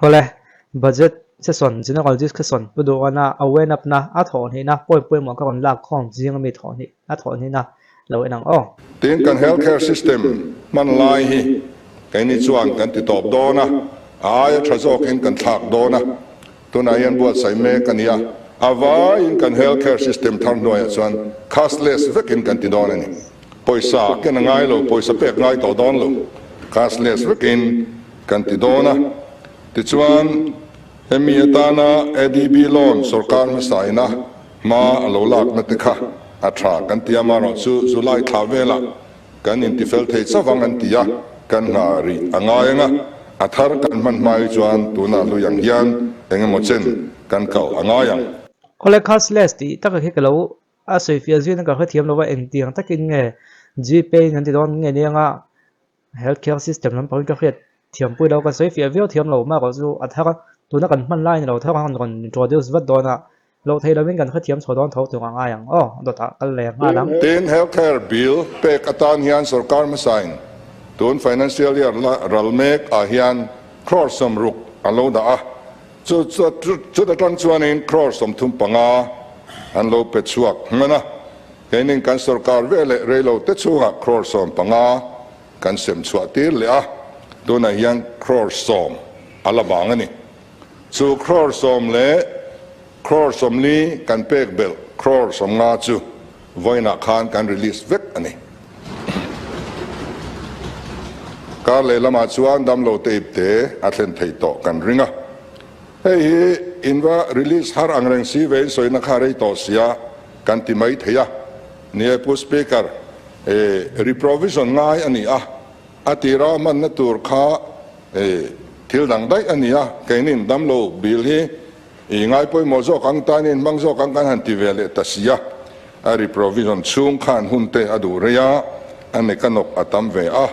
Awle, Budget session, General Discussion, Pu Duhana a wen up na, a thawh hnihna, point pawimawh ka rawn lak khawm zing ami thawh hnih, a thawh hnihna lo en ang aw. Tin, kan health care system hman lai hi keini chuan kan ti tawp dawn a, a aia tha zawkin kan thlak dawn a, tunah hian buatsaih mek a ni a, a vaiin kan health care system thar hnuaiah chuan cashless vekin kan ti dawn a ni. Pawisa ken a ngai lo, pawisa pek ngai tawh dawn lo, cashless vekin kan ti dawn a. Tichuan, hemi atana ADB loan sorkar hmasaina hma a lo lakna te kha a tha kan ti a, amaherawhchu July thla velah kan intifel thei chavang an ti a, kan nghah rih a ngai ang a, a thar kan hman hma hi chuan tunah hlui ang hian eng emaw chen kan kal a ngai ang. Khawlai cashless tih taka khi ka lo A sawifiah zuiin ka hrethiam lo va, engtiang takin nge Gpay in an ti dawn nge nia nga health care system lampangin ka hriat thiampui lo, ka sawifiah viau thiam lo mah erawh chu a thar a, tuna kan hman lai a ni lo thar ang rawn introduce vat dawn a, loh theih lovin kan hrethiam chho dawn tho tur a ngai ang aw, dawtah kal leh nghal ang. Tin, health care bill pek atan hian sorkar hmasain tun financial year la ral mek ah hian crore 60 a lo dah a, Chu chut atang chuanin crore 35 an lo pe chhuak hman a, keinin kan sorkar ve leh reilo te chhungah crore 15 kan sem chhuah tir leh a, tunah hian crore 10 a la vang a ni. Chu crore 10 leh crore 40 kan pek belh crore 50 chu vawiinah khan kan release vek a ni. Kar lehlamah chuan damlo te ipte a thlen theih tawh kan ring a. Hei hi in va release har ang reng si ve in sawina kha rei tawh sia kan ti mai thei a. Ni e Pu Speaker, e reprovision ngai a ni a, a tira hmanna tur kha e thil dang daih a ni a, keinin damlo bill hi I ngai pawimawh zawk ang tan in hmang zawk ang kan han ti ve leh ta si a, a reprovision chhung khan hun te a duh rei a, a nek a nawk a tam ve a,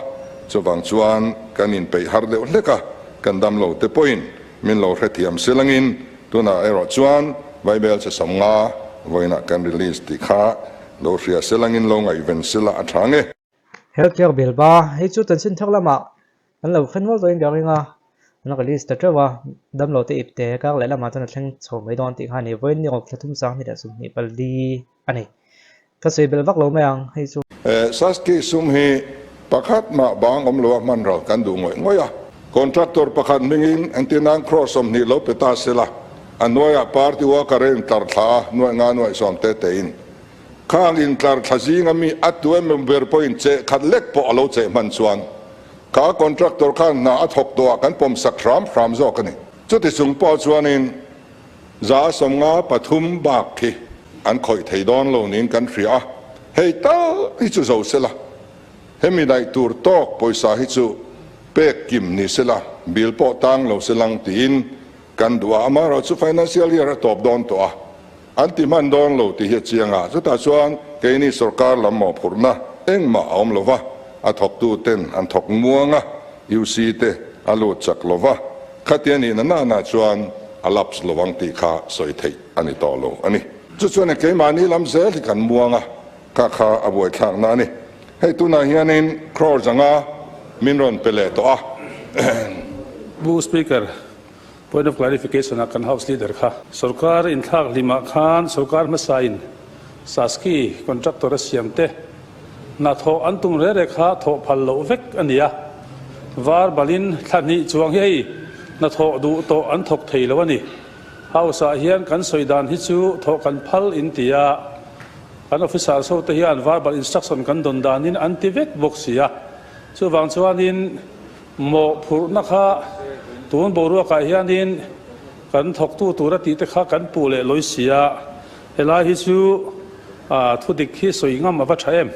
chuvang chuan kan inpeih har deuh hlek a, kan dam lo te pawhin min lo hrethiam silangin tunah erawh chuan Bible che 50 vawiinah kan release tih kha lo hria silangin lo ngaihven sila a tha nge. Healthcare bill ba hei chu chanchin thar lamah an lo khen nual tawhin ka ring a, an release ta teuh a, damlo te ipte kar leh lamah chuan a thleng chho mai dawn tih kha a ni. Vawiin ni rawk thla thum 2024 a ni. Ka sawi belh vak lo mai ang hei chu. Sasthi sum hi pakhat mah bang awm lo a hman ral kan duh ngawih ngawih a. Contractor pakhat hmingin entirnan crore 20 lo pe ta sela, a hnuaiah party worker a intlar thla a, nuaih nga nuaih sawm te tein. Khang intlar thla zinga mi a tu emaw ber pawhin cheh khat lek pawh a lo cheh hman chuan kha contractor khan hna a thawk tawh ah kan pawm sak hram hram zawk a ni. Chuti chung pawh chuanin 53% bak khi an khawih thei dawn lo niin kan hria a, hei tal hi chu zo sela, hemi daih tur tawk pawisa hi chu pek kim ni sela, bill pawh tang lo selang tiin kan duh a, amaherawhchu financial year a tawp dawn tawh a. An ti hman dawn lo tih hi a chiang a, chutah chuan keini sorkar lam mawhphurhna engmah a awm lo va, a thawktu ten an thawk muang a, UC te a lut chak lo va, khatia nihna nana chuan a lapse lo ang tih kha sawi theih a ni tawh lo a ni. Chu chuan keimahni lam zel hi kan muang a, kha kha a buaithlakna a ni. Hei tunah hianin crore 500 min rawn pe leh tawh a. Pu Speaker, Point of clarification ah kan House Leader kha sorkar inthlak hlimah khan sorkar hmasa in Saski contractor a siam te hna thawh an tum re re kha thawh phal loh vek a ni a, var balin thla hnih chuang hi hei hna thawh duh tawh an thawk thei lo a ni. House ah hian kan sawi dan hi chu thawh kan phal in ti a, kan officers ho te hian verbal instruction kan dawn danin an ti vek bawk si a, chuvang chuanin Mawhphurhna kha tun boruakah hianin kan thawktu tura tih te kha kan puh leh lawi si a, helai hi chu thu dik hi sawi ngam a va tha em?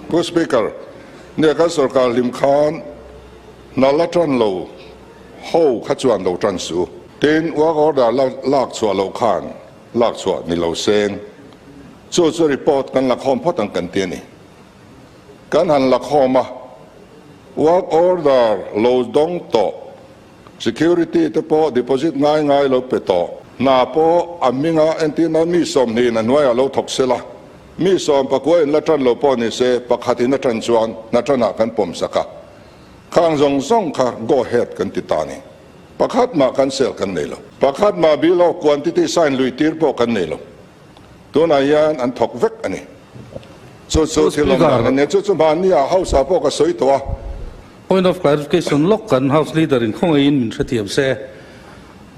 Pu Speaker, nia kan sorkar hlim khan hna la tan lo ho kha chuan lo tan suh. Tin, work order la lak chhuah loh khan lak chhuah ni lo seng. Chu chu report kan la khawm phawt ang kan ti a ni. Kan han la khawm a, work order lo dawng tawh, security te pawh deposit ngai ngai lo pe tawh, hna pawh a hminga entirna mi 20 in a hnuaiah lo thawk sela, mi 19 in la tan lo pawh ni se pakhat in a tan chuan hna tanah kan pawm sak a, khang zawng zawng kha go ahead kan ti ta ni. Pakhat mah cancel kan nei lo. Pakhat mah bill of quantity sign lui tir pawh kan nei lo. Tunah hian an thawk vek a ni. Chu chu thil awm dan a nia. Chu chu hmanni ah House ah pawh ka sawi tawh a. Point of clarification lawk kan House Leader in khawngaihin min hrethiam se.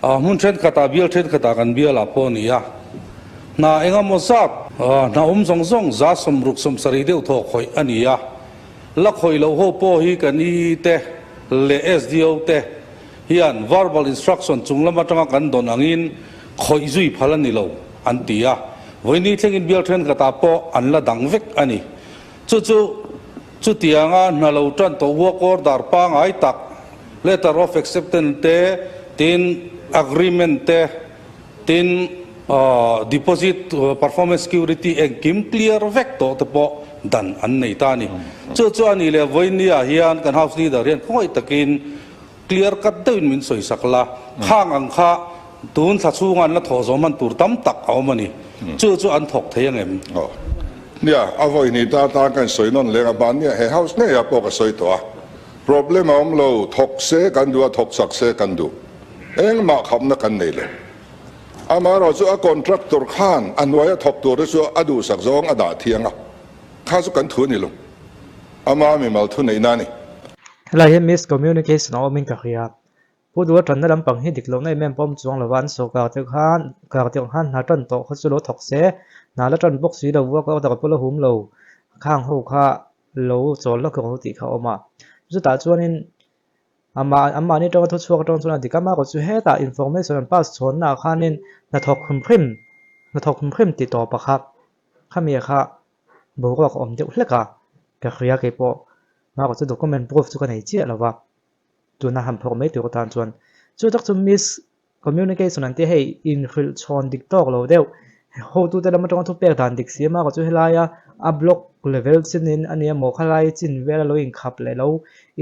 Hmun thenkhatah bial thenkhatah kan bial ah pawh a ni a. Hna engemaw zat hna awm zawng zawng za sawmruk sawmsarih deuh thaw khawih a ni a. La khawih loh ho pawh hi kan EE te leh SDO te hian verbal instruction chung lam atanga kan dawn angin khawih zui phal a ni lo an ti a. Vawiini thlengin bial thenkhatah pawh an la dang vek a ni. Chu chu chutianga hna lo tan tawh work order pangngai tak, letter of acceptance te, tin agreement te, tin deposit performance security engkim clear vek tawh te pawh dan an nei ta a ni. Chu chu a nih leh vawinia hian kan House Leader hian khawngaih takin clear cut deuhin min sawisak la, khang ang kha tun thla chhunga an la thawh zawm han tur tam tak a awm a ni. Chu chu an thawk thei ang em? Aw. Nia, a vawi hnih ta tan ka insawi nawn leng a, mahnia he House ngeiah pawh ka sawi tawh a. Problem a awm lo, thawk se kan duh a, thawk chak se kan duh. Engmah khapna kan nei lo. Amaherawh chu a contractor khan a hnuaia thawk tur te chu a duhsak zawng a dah thiang a, kha chu kan thu a ni lo. Ama mimal thu neihna a ni. Helai hian miscommunication a awmin ka hria. Pu Dua tanna lampang hi dik lohna em em pawm chuang lova an saw kar deuh khan kar deuh khan hna tan tawh kha chu lo thawk se, hna la tan bawk si lo a, ka order pawh la hum lo khang ho kha lo chawl lawk rawh tih kha a awm a. Chutah chuanin amah anmahni atanga thu chhuak atang chuan a dik a, amaherawhchu chu hetah information an pass chhawnnaah khanin hnathawk hrim hrim hnathawk hrim hrim ti tawp a kha khami kha boruak a awm deuh hlek a, ka hria keipawh amaherawhchu chu document proof chu ka nei chiah lo va. Tuna han phawk mai tur atan chuan chu tak chu miss communication an tia hei inhrilh chhawn dik tawk lo deuh hotute lam atanga thu pek dan dik si a chu helaia a block level chinin a nia maw khalai chin vel a lo inkhap leh lo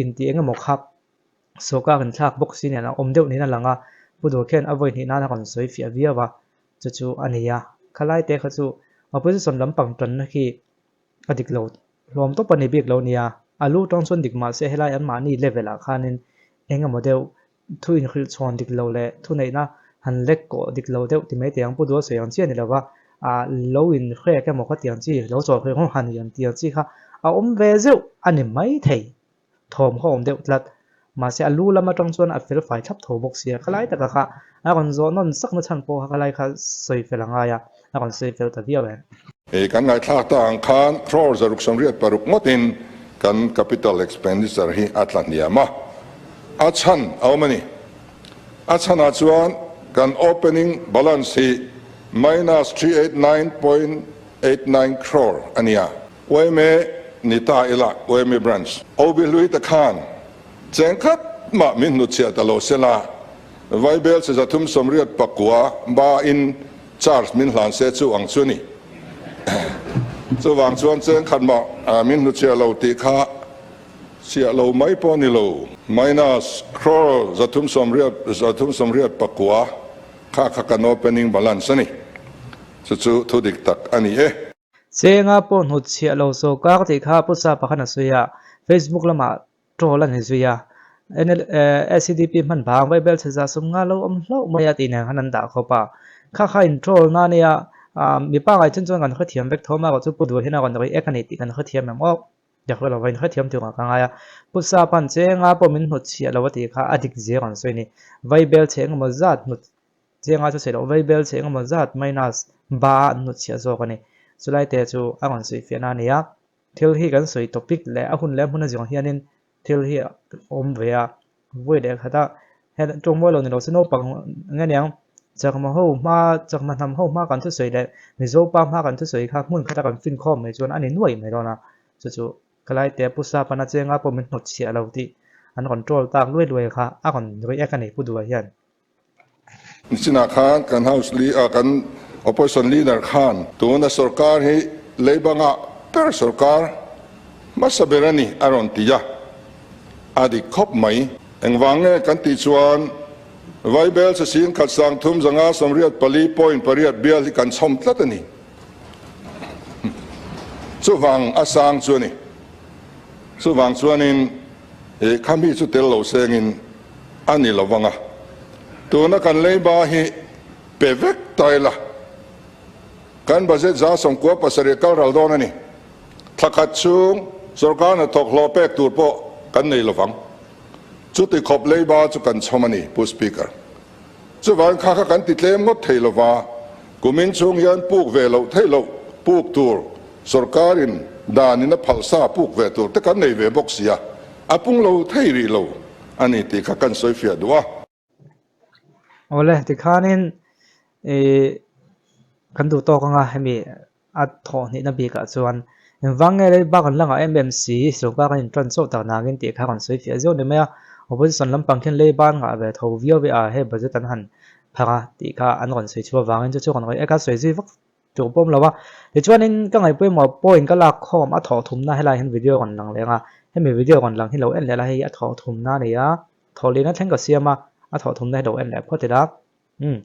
intih eng emaw kha sawrkar inthlak bawk si nen a awm deuh niin a lang a Pu Duh khian a vawi hnih nana rawn sawi fiah viau a chu chu a ni a khalai te kha chu opposition lampang tanna khi a dik lo hlawm tawp a ni bik lo nia, a lu tang chuan dik mahse helai an mahni level ah khanin eng emaw deuh thu inhrilh chhawn dik lo leh thuneihna han lek kawh dik lo deuh ti mai teh ang Pu Duha sawi ang chi a ni lova, ah lo inhrek emaw kha tiang chi lo chawl hreh han han tiang chi kha a awm ve zeuh a ni mai thei. Thawm kha awm deuh tlat. Mahse a lu lam atang chuan a fel fai thlap tho bawk sia. Khalai taka kha a rawn zawh nawn sak na chhan pawh kha khalai kha sawi fel a ngai a, a rawn sawi fel ta viau em. Hei kan ngaihthlak ta ang khan crore 686 ngawtin kan capital expenditure hi a tla hniam a, a chhan a awm a ni. A chhanah chuan kan opening balance hi minus 389.89 crore a ni a. Uaime ni ta ila Uaime Branch OB hlui te khan cheng khat mah min hnutchhiah ta lo sela, Vaibel che 389 ba in charge min hlan se chu ang chu ni. Chuvang chuan cheng khat mah min hnutchhiah lo tih kha chhiah lo mai pawh ni lo. Minus crore 389 kha kha kan opening balance a ni. Chu chu thu dik tak a ni e. Chenga pawh hnut chhiah lo sawrkar tih kha Pu Sapa khan a sawi a, Facebook lamah troll a ni zui a. SEDP hman vang Bible chhe za sum nga lo awm hlauh mai a tih nen khan an dah khawp a. Kha kha in troll na nia, mi pangai chun chuan kan hrethiam vek tho mai a, chu Pu Duh hian a rawn react a ni tih kan hrethiam em aw. Dak lo va in hrethiam turah ka ngai a. Pu Sapa'n Chenga pawh min hnut chhiah lo a tih kha a dik zia rawn sawi a ni. Bible chhe engemaw zat hnut Chianga chu sawi loh vei bel che engemaw zat minus ba a an hnutchhiah zawk a ni. Chulai te chu a rawn sawi fiahna a ni a. Thil hi kan sawi topic leh a hun leh a hmun a zawng hianin thil hi a awm ve a. Vawi leh khat a he tawngmawi lo ni lo se naupang nge niang chakma ho hma chakma hnam ho hma kan thusawi leh Mizo pa hma kan thusawi kha hmun khata kan finkhawm mai chuan a ni nuaih mai dawn a. Chu chu Ka lai te Pu Sapa na chenga pawh min hnutchhiah lo tih an rawn troll tak luai luai kha a rawn react a ni Pu Duha hian. Nichinah khan kan House ah kan Opposition Leader khan tuna sorkar hi leibanga ber sorkar hmasa ber a ni a rawn ti a, a dik khawp mai. Engvang nge kan tih chuan Vaibel sasing khat sang thum zanga 84.8 bial hi kan chhawm tlat a ni. Chuvang a sang chu a ni. Chuvang chuanin khami chu tel lo sengin a ni lo vang a. Tuna kan leiba hi pe vek ta ila, kan budget 97 kal ral dawn a ni. Thla khat chhung sorkar hnathawk hlawh pek tur pawh kan nei lovang. Chuti khawp leiba chu kan chhawm a ni, Pu Speaker. Chuvang kha kha kan ti tlem ngawt thei lova, kumin chhung hian puk ve loh theih loh puk tur sorkarin danin a phalsa puk ve tur te kan nei ve bawk sia, a pung lo thei rih lo a ni tih kha kan sawi fiah duh a. Awle, tikhanin ih kan duh tawk anga hemi a thawh hnihna bikah chuan engvang nge lei bak an la ngah em em si sorkar kan intan chauh tak nangin tih kha kan sawi fiah zeuh ni mai a, opposition lampang khian lei ban ngah ve tho viau ve a hei budget an han phar a tih kha an rawn sawi chhuah avangin chu chu kan rawn eka sawi zui vak tur pawh awm lo a, tichuanin ka ngaihpawimawh point ka lak khawm a thawh thumna helai hian video rawn lang leh ang a, hemi video rawn lang hi lo en leh la hei a thawh thumna a ni a, thawh lehna thleng ka siam a, a thawh thumna hi lo en leh phawt ila umm.